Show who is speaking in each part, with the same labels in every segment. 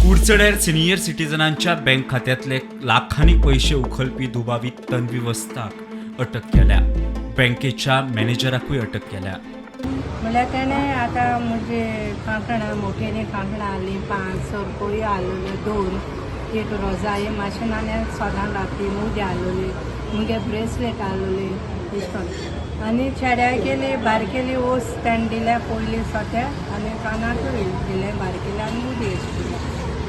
Speaker 1: कुडचड्यार senior सिटीजनांच्या bank खात्यांतले लाखांनी पयशे उखलपी दुबावीत तन्वी वस्ताक अटक केल्या. बँकेच्या मॅनेजराकूय अटक केल्या.
Speaker 2: म्हणल्यार तेणें आतां म्हजे कांकणां, मोठेली कांकणां आहलीं पांच, सरपळी आहलेल्यो दोन, एक रोजाई मातशें नाल्यार सदां घातली मुदी आहलोली, मुगे ब्रेसलेट आहलोली एश कोन्न. आनी चेड्यागेली बारकेली ओस तेणें दिल्या पयली सोत्या आनी कानांतूय दिलें बारकेले आनी मुदी एश दिल्या.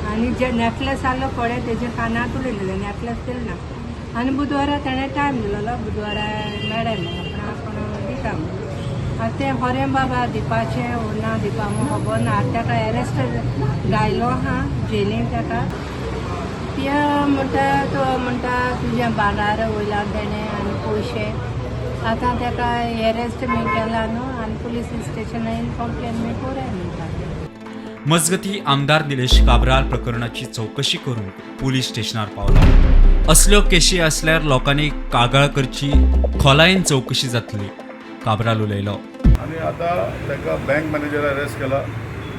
Speaker 2: आनी जे नॅकलेस आहलो पळय तेजे कानांतूय दिलें, नॅकलेस दिलें ना. आनी बुधवारा तेणें टायम दिलोलो, बुधवारा मेळ्ळें म्हणून आपणाक कोण दिता म्हणून. आतां तें खरें बाबा दिवपाचें ओ ना दिवपा म्हूण खबर ना. आतां ताका एरेस्ट घायलो आहा जेलीन ताका. पिया म्हणटा, तो म्हणटा तुजें भांगार वयलां तेणें आनी पयशे. आतां ताका एरेस्ट बी केला न्हू आनी पुलीस स्टेशनान कंप्लेन बी कोरया म्हणटा.
Speaker 1: मजगती, आमदार निलेश काब्राल प्रकरणाची चवकशी करूंक पुलीस स्टेशनार पावलो. असल्यो केशी आसल्यार लोकांनी कागाळ करची, खोलायेन चवकशी जातली, काब्राल उलयलो.
Speaker 3: आनी आतां ताका बँक मॅनेजर अरेस्ट केला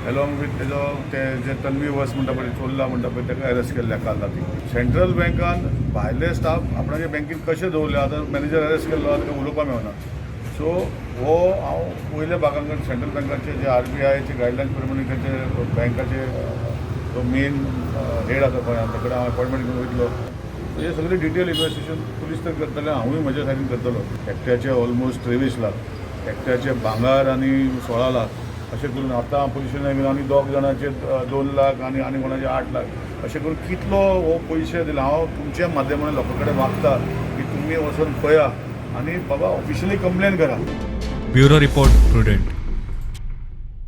Speaker 3: एलॉंग वीथ तेजो ते जे तन्वी वस म्हणटा पळय, चोरला म्हणटा पळय, ताका अरेस्ट केल्ल्या काल राती. सेंट्रल बँकान भायले स्टाफ आपणाच्या बँकेन कशें दवरले? आतां मॅनेजर अरेस्ट केल्लो आहा, ताका उलोवपाक मेळना. सो हो हांव वयल्या भागांकडेन, सेंट्रल बँकाचे जे आरबीआयचे गायडलायन्स प्रमाणे तांचे बँकाचे जो मेन हेड आसा पळय, ताचे कडेन हांव अपॉयंटमेंट घेवन वयतलो. हे सगळे डिटेल इन्वेस्टिगेशन पुलीस तर करतले, हांवूय म्हज्या सायडीन करतलो. एकट्याचे ऑलमोस्ट 23 लाख, एकट्याचे भांगार आनी 16 लाख अशें करून आतां पुलिशेन आनी दोग जाणांचे 2 लाख आनी आनी कोणाचे 8 लाख अशें करून कितलो हो पयशे दिला. हांव तुमच्या माध्यमान लोकां कडेन मागता की तुमी वचून पळया आनी बाबा ऑफिशियली कंप्लेन करा.
Speaker 1: Bureau report, prudent.